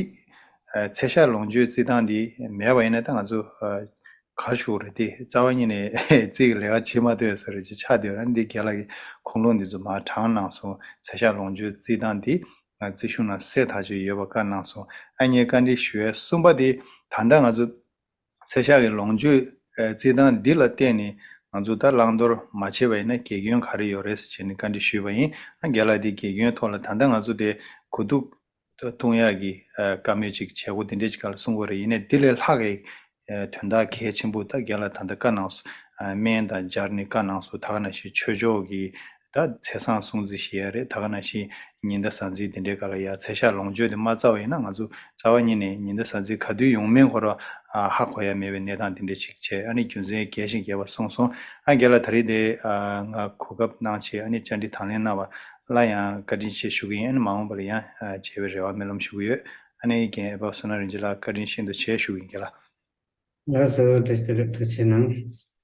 ཚེས་ཞག་ལོངས་སྤྱོད་རྩིས་སྟངས་འདི་མེད་པ་ཡིན་ན་ད་ང་ཚོ་ག་རེ་ཞུ་དགོས་རེད། དེ་རྩ་བ་ཉིད་ནས་རྩིས་ཀྱི་ལས་ཀ་བྱེད་མ་ཐུབ་ཡ་ཟེར་རེད་ཅེས་ཆགས་བསྡད་ཡོད་རེད། འདི་རྒན་ལགས་ཀྱིས་ཁུངས་ལུང་འདི་ཚོ་མར་དྲངས་གནང་སོང་། ཚེས་ཞག་ལོངས་སྤྱོད་རྩིས་སྟངས་འདི་རྩིས་གཞུང་ནང་གསལ་ཐག་ཆོད་ཡོད་པ་བཀའ་གནང་སོང་། ཨ་ངས་བཀའ་འདྲི་ཞུ་ཡ་གསུམ་པ་དེ་ད་ལྟ་ང་ཚོ་ཚེས་ཞག་གི་ལོངས་སྤྱོད་རྩིས་སྟངས་འདི་ལ་བརྟེན་ནས་ང་ཚོ་ད་བླང་དོར་མ་བྱས་པ་ཡིན་ན་དགེ་སྐྱོན་ག་རེ་ཡོད་རེད་ཟེར་ནས་བཀའ་འདྲི་ཞུས་པ་ཡིན། ཨ་རྒན་ལགས་དེ་དགེ་སྐྱོན་ཐོག་ལ་ད་ལྟ་ང་ཚོ་དེ་གོ་བསྡུར་གཏོང་ཡག་གི་བཀའ་མོལ་ཅིག་བྱེད་སྒོ་དེ་འདྲས་ཅིག་ག་ལ་གསུང་དགོས་རེད། ཡིན་ནའི་དེ་ལས་ལྷག་གི་དོན་དག་གལ་ཆེན་པོ་ད་རྒན་ལགས་ད་ལྟ་བཀའ་གནང་སོང་། སྨན་དང་སྦྱར་ནས་བཀའ་གནང་སོང་། ད་ག་ནང་བཞིན་ཆོས་ཕྱོགས་ཀྱི་ད་ཚེས་བཟང་སྲུང་བརྩི་ཞུ་ཡ་རེད། ད་ག་ནང་བཞིན་ཉི་ཟླ་གཟའ་འཛིན་དེ་འདྲའི་སྐབས་ལ་ཡ་ཚེས་ཞག་ལོངས་སྤྱོད་དེ་མ་རྩ་བ་ཡིན་ན་ང་ཚོ་རྩ་བ་ཉིད་ནས་ཉི་ཟླ་གཟའ་འཛིན་ག་དུས་ཡོང་མིན་ཁོ་ར་ཧ་གོ་ཡ་མེད་པའི་གནས་སྟངས་དེ་འདྲ་ཞིག་བྱས། ཨ་ནི་རྒྱུ་མཚན་རྒྱས་ཤིང་རྒྱས་པ་གསུངས་སོང་། ཨ་རྒན་ལགས་ད་རེས་དེ་ང་གོ་སྐབས་གནང་བྱས་ཨ་ནི་བཅར་འདྲི་དང་ལེན་གནང་བ་ ལ་ཡང་བཀའ་དྲིན་ཆེ་ཞུ་གི་ཡིན། མ་འོངས་པ་ལ་ཡང་ཨ་མཇལ་བའི་རེ་བ་སྨོན་ལམ་ཞུ་གི་ཡོད། ཨ་ནི་རྒན་ཨེ་པ་བསོད་ནམས་རིན་ཆེན་ལགས་བཀའ་དྲིན་ཤིན་ཏུ་ཆེ་ཞུ་གི་ཡིན། རྒན་ལགས། ལགས་སོ། བཀྲ་ཤིས་བདེ་ལེགས། ཐུགས་རྗེ་གནང་།